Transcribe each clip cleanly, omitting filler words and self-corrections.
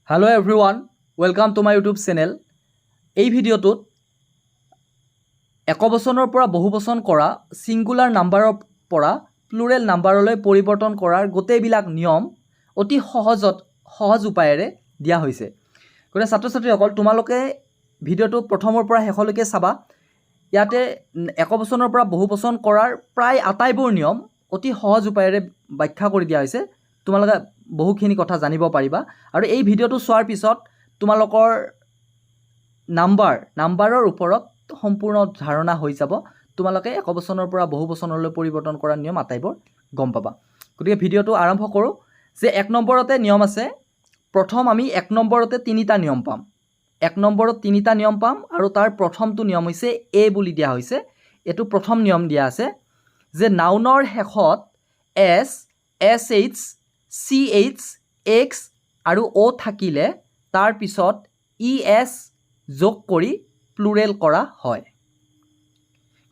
Hello everyone, welcome to my YouTube channel. এই ভিডিঅ'টোত একবচনৰ পৰা বহুবচন কৰা, ছিংগুলাৰ নাম্বাৰৰ পৰা প্লুৰেল নাম্বাৰলৈ পৰিৱৰ্তন কৰাৰ গোটেইবিলাক নিয়ম অতি সহজ উপায়েৰে দিয়া হৈছে। গতিকে ছাত্ৰ ছাত্ৰীসকল, তোমালোকে ভিডিঅ'টো প্ৰথমৰ পৰা শেষলৈকে চাবা। ইয়াতে একবচনৰ পৰা বহুবচন কৰাৰ প্ৰায় আটাইবোৰ নিয়ম অতি সহজ উপায়েৰে ব্যাখ্যা কৰি দিয়া হৈছে। তোমালোকে বহুখিনি কথা জানিব পাৰিবা আৰু এই ভিডিঅ'টো চোৱাৰ পিছত তোমালোকৰ নাম্বাৰৰ ওপৰত সম্পূৰ্ণ ধাৰণা হৈ যাব। তোমালোকে একবচনৰ পৰা বহুবচনলৈ পৰিৱৰ্তন কৰাৰ নিয়ম আটাইবোৰ গম পাবা। গতিকে ভিডিঅ'টো আৰম্ভ কৰোঁ যে এক নম্বৰতে নিয়ম আছে। প্ৰথম আমি এক নম্বৰতে তিনিটা নিয়ম পাম। এক নম্বৰত তিনিটা নিয়ম পাম আৰু তাৰ প্ৰথমটো নিয়ম হৈছে এ বুলি দিয়া হৈছে। এইটো প্ৰথম নিয়ম দিয়া আছে যে নাউনৰ শেষত S, S H, C H, x আৰু অ' থাকিলে তাৰ পিছত ই এছ যোগ কৰি প্লুৰেল কৰা হয়।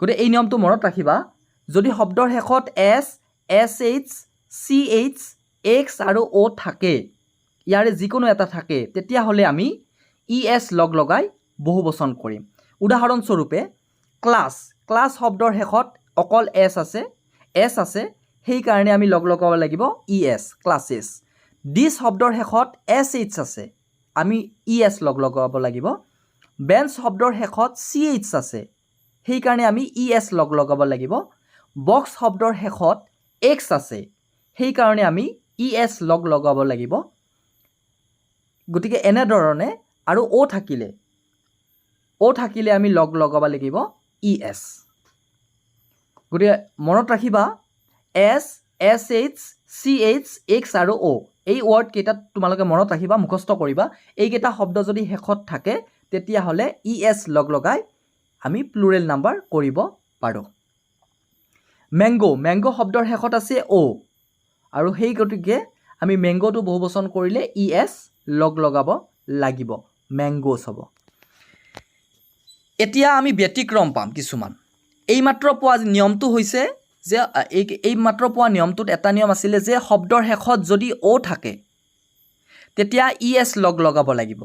গতিকে এই নিয়মটো মনত ৰাখিবা। যদি শব্দৰ শেষত S, S H, C H, x আৰু অ' থাকে, ইয়াৰে যিকোনো এটা থাকে, তেতিয়াহ'লে আমি ই এছ লগ লগাই বহুবচন কৰিম। উদাহৰণস্বৰূপে ক্লাছ। ক্লাছ শব্দৰ শেষত অকল এছ আছে, এছ আছে, সেইকাৰণে আমি লগ লগাব লাগিব ই এছ, ক্লাছেছ। ডিছ শব্দৰ শেষত এছ এইচ আছে, আমি ই এছ লগ লগাব লাগিব। বেঞ্চ শব্দৰ শেষত চি এইচ আছে, সেইকাৰণে আমি ই এছ লগ লগাব লাগিব। বক্স শব্দৰ শেষত এক্স আছে, সেইকাৰণে আমি ই এছ লগ লগাব লাগিব। গতিকে এনেধৰণে আৰু অ' থাকিলে আমি লগ লগাব লাগিব ই এছ। গতিকে মনত ৰাখিবা, S, S H, C H, x আৰু অ', এই ৱৰ্ড কেইটাত তোমালোকে মনত ৰাখিবা, মুখস্থ কৰিবা। এইকেইটা শব্দ যদি শেষত থাকে, তেতিয়াহ'লে ই এছ লগ লগাই আমি প্লুৰেল নাম্বাৰ কৰিব পাৰোঁ। মেংগ'। মেংগ' শব্দৰ শেষত আছে অ' আৰু সেই গতিকে আমি মেংগ'টো বহুবচন কৰিলে ই এছ লগ লগাব লাগিব, মেংগ'ছ হ'ব। এতিয়া আমি ব্যতিক্ৰম পাম কিছুমান। এইমাত্ৰ পোৱা নিয়মটো হৈছে যে এইমাত্ৰ পোৱা নিয়মটোত এটা নিয়ম আছিলে যে শব্দৰ শেষত যদি অ' থাকে, তেতিয়া ই এছ লগ লগাব লাগিব।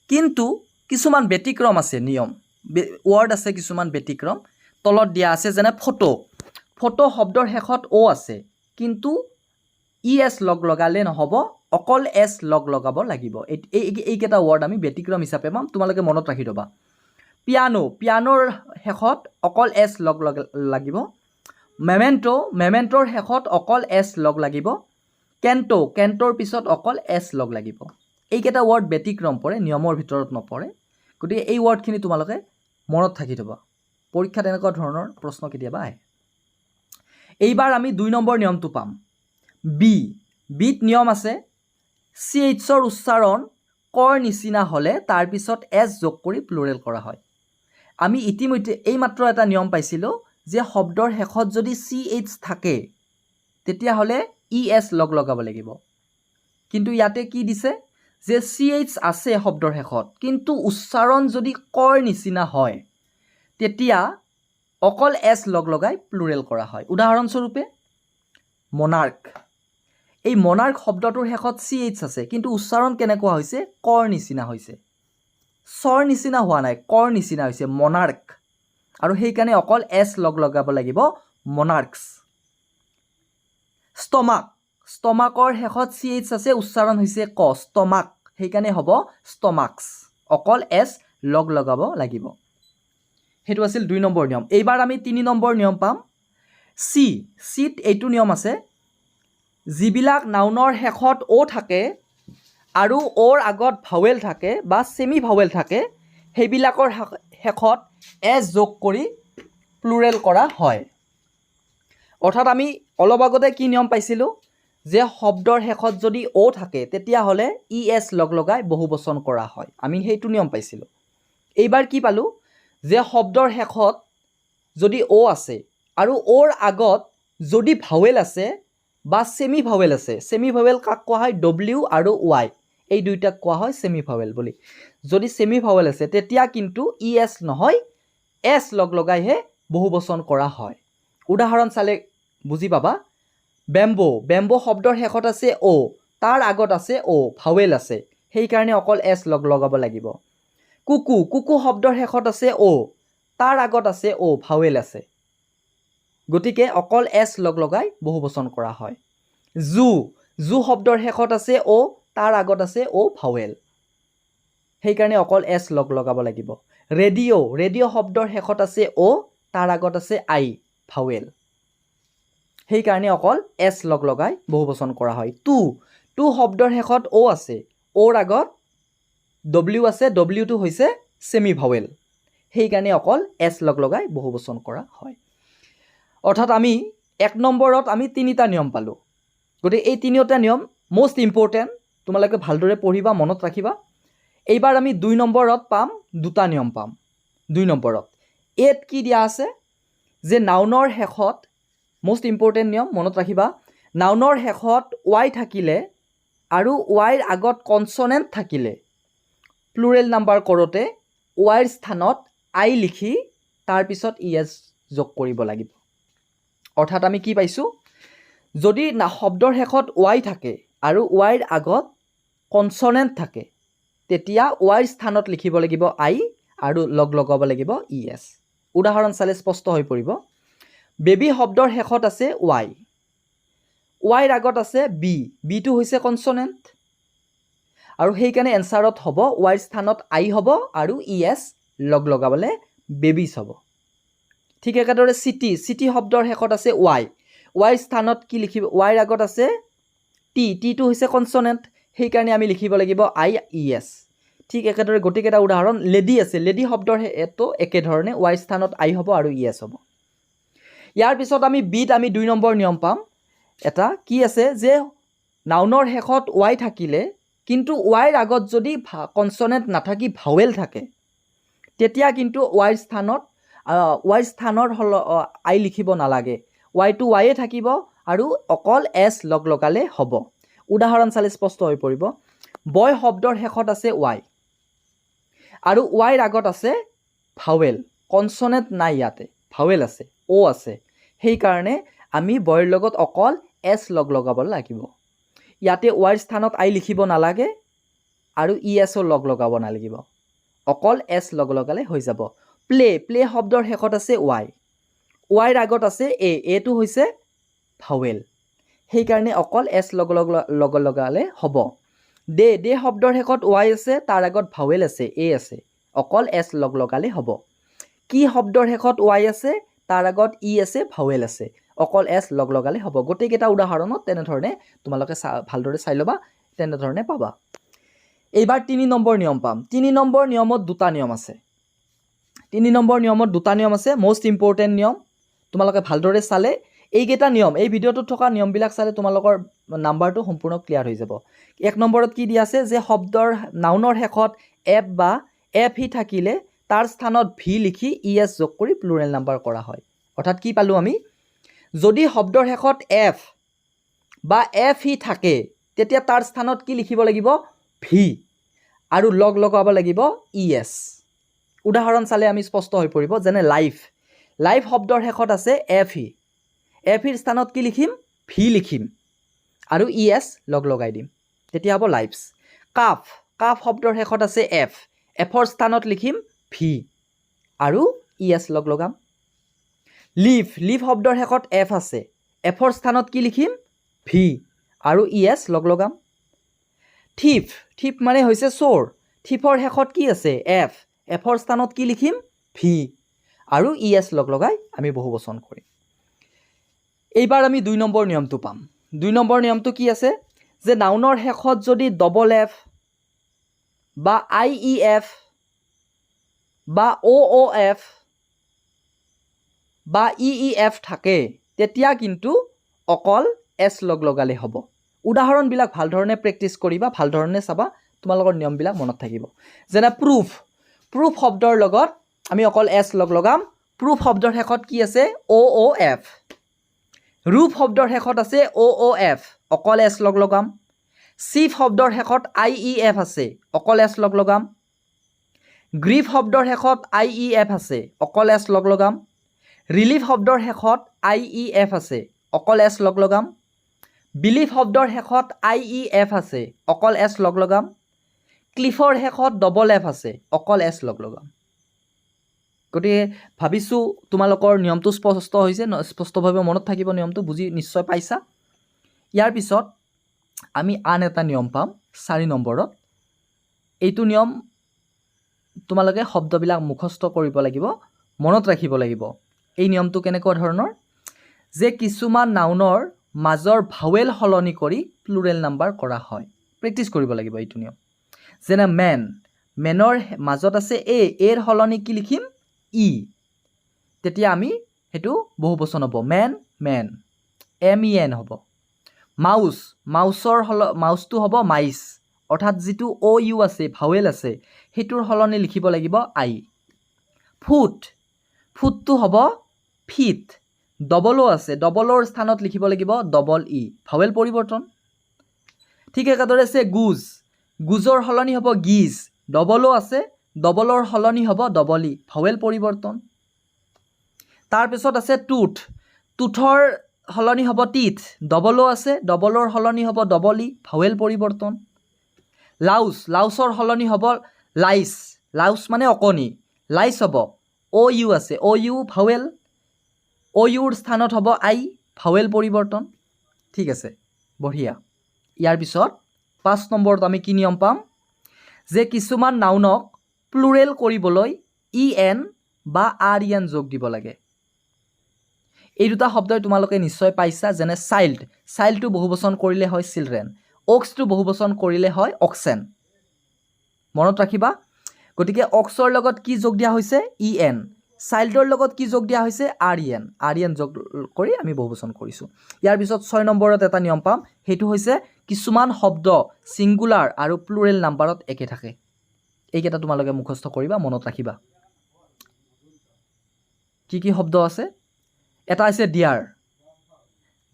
কিন্তু কিছুমান ব্যতিক্ৰম আছে, নিয়ম ৱৰ্ড আছে কিছুমান ব্যতিক্ৰম তলত দিয়া আছে, যেনে ফটো। ফটো শব্দৰ শেষত অ' আছে, কিন্তু ই এছ লগ লগালে নহ'ব, অকল এছ লগ লগাব লাগিব। এইকেইটা ৱৰ্ড আমি ব্যতিক্ৰম হিচাপে পাম, তোমালোকে মনত ৰাখি থ'বা। পিয়ানো। পিয়ানোৰ শেষত অকল এছ লগ লাগিব। মেমেণ্টো। মেমেণ্টোৰ শেষত অকল এছ লগ লাগিব। কেণ্টো। কেণ্টোৰ পিছত অকল এছ লগ লাগিব। এইকেইটা ৱৰ্ড ব্যতিক্ৰম পৰে, নিয়মৰ ভিতৰত নপৰে। গতিকে এই ৱৰ্ডখিনি তোমালোকে মনত থাকি থ'বা, পৰীক্ষাত এনেকুৱা ধৰণৰ প্ৰশ্ন কেতিয়াবা আহে। এইবাৰ আমি 2 নম্বৰ নিয়মটো পাম, বি। বিত নিয়ম আছে, চি এইচৰ উচ্চাৰণ কৰ নিচিনা হ'লে তাৰপিছত এছ যোগ কৰি প্লুৰেল কৰা হয়। আমি ইতিমধ্যে এইমাত্ৰ এটা নিয়ম পাইছিলোঁ যে শব্দৰ শেষত যদি চি এইচ থাকে, তেতিয়াহ'লে ই এছ লগ লগাব লাগিব। কিন্তু ইয়াতে কি দিছে যে চি এইচ আছে শব্দৰ শেষত, কিন্তু উচ্চাৰণ যদি কৰ নিচিনা হয়, তেতিয়া অকল এছ লগ লগাই প্লুৰেল কৰা হয়। উদাহৰণস্বৰূপে মনাৰ্ক। এই মনাৰ্ক শব্দটোৰ শেষত চি এইচ আছে, কিন্তু উচ্চাৰণ কেনেকুৱা হৈছে? কৰ নিচিনা হৈছে, চৰ নিচিনা হোৱা নাই, কৰ নিচিনা হৈছে, মনাৰ্ক। আৰু সেইকাৰণে অকল এছ লগ লগাব লাগিব, মনাৰ্কছ। ষ্টমাক। ষ্টমাকৰ শেষত চি এইচ আছে, উচ্চাৰণ হৈছে ক, ষ্টমাক, সেইকাৰণে হ'ব ষ্টমাক্স, অকল এছ লগ লগাব লাগিব। সেইটো আছিল 2 নম্বৰ নিয়ম। এইবাৰ আমি 3 নম্বৰ নিয়ম পাম, চি। চিত এইটো নিয়ম আছে, যিবিলাক নাউনৰ শেষত অ' থাকে আৰু অ'ৰ আগত ভাৱেল থাকে বা ছেমি ভাৱেল থাকে, সেইবিলাকৰ শেষত এছ যোগ কৰি প্লুৰেল কৰা হয়। অৰ্থাৎ আমি অলপ আগতে কি নিয়ম পাইছিলোঁ যে শব্দৰ শেষত যদি অ' থাকে, তেতিয়াহ'লে ই এছ লগ লগাই বহুবচন কৰা হয়। আমি সেইটো নিয়ম পাইছিলোঁ। এইবাৰ কি পালোঁ যে শব্দৰ শেষত যদি অ' আছে আৰু অ'ৰ আগত যদি ভাৱেল আছে বা ছেমি ভাৱেল আছে। ছেমি ভাৱেল কাক কোৱা হয়? ডব্লিউ আৰু ৱাই, এই দুইটাক কোৱা হয় ছেমি ভাৱেল বুলি। যদি ছেমি ভাৱেল আছে, তেতিয়া কিন্তু ই এছ নহয়, এছ লগ লগাইহে বহুবচন কৰা হয়। উদাহৰণ চালে বুজি পাবা। বেম্বো। বেম্বো শব্দৰ শেষত আছে অ', তাৰ আগত আছে অ', ভাৱেল আছে। সেইকাৰণে অকল এছ লগ লগাব লাগিব। কুকু, কুকু শব্দৰ শেষত আছে অ', তাৰ আগত আছে অ', ভাৱেল আছে, গতিকে অকল এছ লগ লগাই বহুবচন কৰা হয়। জু, জু শব্দৰ শেষত আছে অ', তাৰ আগত আছে অ' ভাৱেল, সেইকাৰণে অকল এছ লগ লগাব লাগিব। ৰেডিঅ', ৰেডিঅ' শব্দৰ শেষত আছে অ', তাৰ আগত আছে আই ভাৱেল, সেইকাৰণে অকল এছ লগ লগাই বহুবচন কৰা হয়। টু, টু শব্দৰ শেষত অ' আছে, অ'ৰ আগত ডব্লিউ আছে, ডব্লিউটো হৈছে ছেমি ভাৱেল, সেইকাৰণে অকল এছ লগ লগাই বহুবচন কৰা হয়। অৰ্থাৎ আমি 1 নম্বৰত আমি তিনিটা নিয়ম পালোঁ। গতিকে এই তিনিওটা নিয়ম মষ্ট ইম্পৰ্টেণ্ট, তোমালোকে ভালদৰে পঢ়িবা, মনত ৰাখিবা। এইবাৰ আমি 2 নম্বৰত পাম, দুটা নিয়ম পাম 2 নম্বৰত। এত কি দিয়া আছে যে নাউনৰ শেষত, মষ্ট ইম্পৰ্টেণ্ট নিয়ম মনত ৰাখিবা, নাউনৰ শেষত ৱাই থাকিলে আৰু ৱাইৰ আগত কনচনেণ্ট থাকিলে প্লুৰেল নাম্বাৰ কৰোঁতে ৱাইৰ স্থানত আই লিখি তাৰপিছত ই এছ যোগ কৰিব লাগিব। অৰ্থাৎ আমি কি পাইছোঁ? যদি না শব্দৰ শেষত ৱাই থাকে আৰু ৱাইৰ আগত কনচনেণ্ট থাকে, তেতিয়া ৱাইৰ স্থানত লিখিব লাগিব আই আৰু লগ লগাব লাগিব ই এছ। উদাহৰণ চালে স্পষ্ট হৈ পৰিব। বেবী শব্দৰ শেষত আছে ৱাই, ৱাইৰ আগত আছে বি, বিটো হৈছে কনচনেণ্ট আৰু সেইকাৰণে এনচাৰত হ'ব ৱাইৰ স্থানত আই হ'ব আৰু ই এছ লগ লগাবলৈ বেবিছ হ'ব। ঠিক একেদৰে চিটি, চিটি শব্দৰ শেষত আছে ৱাই, ৱাইৰ স্থানত কি লিখিব? ৱাইৰ আগত আছে টি, টিটো হৈছে কনচনেণ্ট, সেইকাৰণে আমি লিখিব লাগিব I E S. ঠিক একেদৰে গোটেইকেইটা উদাহৰণ। লেডি আছে, লেডি শব্দৰ এইটো একেধৰণে ৱাইৰ স্থানত আই হ'ব আৰু ই এছ হ'ব। ইয়াৰ পিছত আমি বিত আমি 2 নম্বৰ নিয়ম পাম। এটা কি আছে যে নাউনৰ শেষত ৱাই থাকিলে কিন্তু ৱাইৰ আগত যদি কনচনেণ্ট নাথাকি ভাৱেল থাকে, তেতিয়া কিন্তু ৱাইৰ স্থানৰ আই লিখিব নালাগে, ৱাইটো ৱাইয়ে থাকিব আৰু অকল এছ লগ লগালে হ'ব। উদাহৰণ চালে স্পষ্ট হৈ পৰিব। বয় শব্দৰ শেষত আছে ৱাই আৰু ৱাইৰ আগত আছে ভাৱেল, কনচনেণ্ট নাই ইয়াতে, ভাৱেল আছে, অ' আছে, সেইকাৰণে আমি বয়ৰ লগত অকল এছ লগ লগাব লাগিব। ইয়াতে ৱাইৰ স্থানত আই লিখিব নালাগে আৰু ই এছো লগ লগাব নালাগিব, অকল এছ লগ লগালে হৈ যাব। প্লে, প্লে শব্দৰ শেষত আছে ৱাই, ৱাইৰ আগত আছে এ, এটো হৈছে ভাৱেল, সেইকাৰণে অকল এছ লগ লগ লগ লগালে হ'ব। দে, দে শব্দৰ শেষত ৱাই আছে, তাৰ আগত ভাৱেল আছে, এ আছে, অকল এছ লগ লগালে হ'ব। কি শব্দৰ শেষত ৱাই আছে, তাৰ আগত ই আছে, ভাৱেল আছে, অকল এছ লগ লগালে হ'ব। গোটেইকেইটা উদাহৰণত তেনেধৰণে তোমালোকে ভালদৰে চাই ল'বা, তেনেধৰণে পাবা। এইবাৰ 3 নম্বৰ নিয়ম পাম। 3 নম্বৰ নিয়মত দুটা নিয়ম আছে। 3 নম্বৰ নিয়মত দুটা নিয়ম আছে, মষ্ট ইম্পৰ্টেণ্ট নিয়ম। তোমালোকে ভালদৰে চালে এইকেইটা নিয়ম, এই ভিডিঅ'টোত থকা নিয়মবিলাক চালে তোমালোকৰ নাম্বাৰটো সম্পূৰ্ণ ক্লিয়াৰ হৈ যাব। 1 নম্বৰত কি দিয়া আছে যে শব্দৰ নাউনৰ শেষত এফ বা এফ ই থাকিলে তাৰ স্থানত ভি লিখি ই এছ যোগ কৰি প্লুৰেল নাম্বাৰ কৰা হয়। অৰ্থাৎ কি পালোঁ আমি? যদি শব্দৰ শেষত এফ বা এফ ই থাকে, তেতিয়া তাৰ স্থানত কি লিখিব লাগিব? ভি আৰু লগ লগাব লাগিব ই এছ। উদাহৰণ চালে আমি স্পষ্ট হৈ পৰিব। যেনে লাইফ, লাইফ শব্দৰ শেষত আছে এফ ই, এফ ইৰ স্থানত কি লিখিম? ভি লিখিম আৰু ই এছ লগ লগাই দিম, তেতিয়া হ'ব লাইফছ। কাফ, কাফ শব্দৰ শেষত আছে এফ, এফৰ স্থানত লিখিম ভি আৰু ই এছ লগ লগাম। লিফ, লিফ শব্দৰ শেষত এফ আছে, এফৰ স্থানত কি লিখিম? ভি আৰু ই এছ লগ লগাম। থিফ, থিফ মানে হৈছে চোৰ, থিফৰ শেষত কি আছে? এফ, এফৰ স্থানত কি লিখিম? ভি আৰু ই এছ লগ লগাই আমি বহুবচন কৰিম। এইবাৰ আমি 2 নম্বৰ নিয়মটো পাম। 2 নম্বৰ নিয়মটো কি আছে যে নাউনৰ শেষত যদি ডবল এফ বা I E F বা অ' অ' এফ বা ই ই এফ থাকে, তেতিয়া কিন্তু অকল এছ লগ লগালে হ'ব। উদাহৰণবিলাক ভালধৰণে প্ৰেক্টিছ কৰিবা, ভালধৰণে চাবা, তোমালোকৰ নিয়মবিলাক মনত থাকিব। যেনে প্ৰুফ, প্ৰুফ শব্দৰ লগত আমি অকল এছ লগ লগাম। প্ৰুফ শব্দৰ শেষত কি আছে? অ' অ' এফ। ৰুফ শব্দৰ শেষত আছে অ' অ' এফ, অকল এছ লগ লগাম। চিফ শব্দৰ শেষত I E F আছে, অকল এছ লগ লগাম। গ্ৰীফ শব্দৰ শেষত I E F আছে, অকল এছ লগ লগাম। ৰিলিফ শব্দৰ শেষত I E F আছে, অকল এছ লগ লগাম। বিলিফ শব্দৰ শেষত I E F আছে, অকল এছ লগ লগাম। ক্লিফৰ শেষত ডবল এফ আছে, অকল এছ লগ লগাম। গতিকে ভাবিছোঁ তোমালোকৰ নিয়মটো স্পষ্ট হৈছে, স্পষ্টভাৱে মনত থাকিব, নিয়মটো বুজি নিশ্চয় পাইছা। ইয়াৰ পিছত আমি আন এটা নিয়ম পাম 4 নম্বৰত। এইটো নিয়ম তোমালোকে শব্দবিলাক মুখস্থ কৰিব লাগিব, মনত ৰাখিব লাগিব। এই নিয়মটো কেনেকুৱা ধৰণৰ যে কিছুমান নাউনৰ মাজৰ ভাৱেল সলনি কৰি প্লুৰেল নাম্বাৰ কৰা হয়। প্ৰেক্টিছ কৰিব লাগিব এইটো নিয়ম। যেনে মেন, মেনৰ মাজত আছে এ, এৰ সলনি কি লিখিম? ই। তেতিয়া আমি সেইটো বহুবচন হ'ব, মেন, মেন, MEN হ'ব। মাউচ, মাউচৰ মাউচটো হ'ব মাইচ, অৰ্থাৎ যিটো অ' ইউ আছে, ভাৱেল আছে, সেইটোৰ সলনি লিখিব লাগিব আই। ফুট, ফুটটো হ'ব ফিট, ডবল অ' আছে, ডবল অ'ৰ স্থানত লিখিব লাগিব ডবল ই, ভাৱেল পৰিৱৰ্তন। ঠিক একেদৰে আছে গুজ, গুজৰ সলনি হ'ব গিজ, ডবল অ' আছে, ডবল অ'ৰ সলনি হ'ব ডবল ই, ভাৱেল পৰিৱৰ্তন। তাৰপিছত আছে টুথ, টুথৰ সলনি হ'ব টিথ, ডবল অ' আছে, ডবল অ'ৰ সলনি হ'ব ডবল ই, ভাৱেল পৰিৱৰ্তন। লাউচ, লাউচৰ সলনি হ'ব লাইচ, লাউচ মানে অকণি, লাইচ হ'ব, অ' ইউ আছে, অ' ইউ ভাৱেল, অ' ইউৰ স্থানত হ'ব আই, ভাৱেল পৰিৱৰ্তন। ঠিক আছে, বঢ়িয়া। ইয়াৰ পিছত 5 নম্বৰত আমি কি নিয়ম পাম যে কিছুমান নাউনক প্লুৰেল কৰিবলৈ ই এন বা আৰ ই এন যোগ দিব লাগে। এই দুটা শব্দই তোমালোকে নিশ্চয় পাইছা, যেনে চাইল্ড, চাইল্ডটো বহুবচন কৰিলে হয় চিলড্ৰেন, অক্সটো বহুবচন কৰিলে হয় অক্সেন। মনত ৰাখিবা। গতিকে অক্সৰ লগত কি যোগ দিয়া হৈছে? E N. চাইল্ডৰ লগত কি যোগ দিয়া হৈছে? R E N. R E N যোগ কৰি আমি বহুবচন কৰিছোঁ। ইয়াৰ পিছত 6 নম্বৰত এটা নিয়ম পাম, সেইটো হৈছে কিছুমান শব্দ ছিংগুলাৰ আৰু প্লুৰেল নাম্বাৰত একে থাকে। এইকেইটা তোমালোকে মুখস্থ কৰিবা, মনত ৰাখিবা। কি কি শব্দ আছে? এটা হৈছে ডিয়াৰ,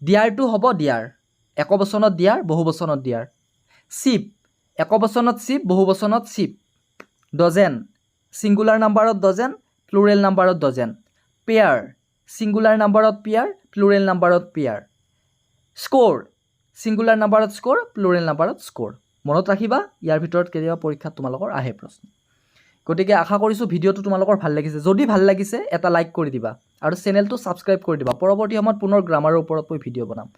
ডিয়াৰটো হ'ব ডিয়াৰ, একবচনত ডিয়াৰ, বহুবচনত ডিয়াৰ। চিপ, একবচনত চিপ, বহুবচনত চিপ। ডজেন, ছিংগুলাৰ নাম্বাৰত ডজেন, প্লুৰেল নাম্বাৰত ডজেন। পেয়াৰ, ছিংগুলাৰ নাম্বাৰত পেয়াৰ, প্লুৰেল নাম্বাৰত পেয়াৰ। স্ক'ৰ, ছিংগুলাৰ নাম্বাৰত স্ক'ৰ, প্লুৰেল নাম্বাৰত স্ক'ৰ। মনত ৰাখিবা, ইয়াৰ ভিতৰত কেতিয়াবা পৰীক্ষাত তোমালোকৰ আহে প্ৰশ্ন। গতিকে আশা কৰিছোঁ ভিডিঅ'টো তোমালোকৰ ভাল লাগিছে। যদি ভাল লাগিছে, এটা লাইক কৰি দিবা আৰু চেনেলটো ছাবস্ক্ৰাইব কৰি দিবা। পৰৱৰ্তী সময়ত পুনৰ গ্ৰামাৰৰ ওপৰত মই ভিডিঅ' বনাম।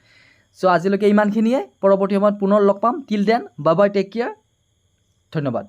চ' আজিলৈকে ইমানখিনিয়ে। পৰৱৰ্তী সময়ত পুনৰ লগ পাম। Till then, bye bye, take care, ধন্যবাদ।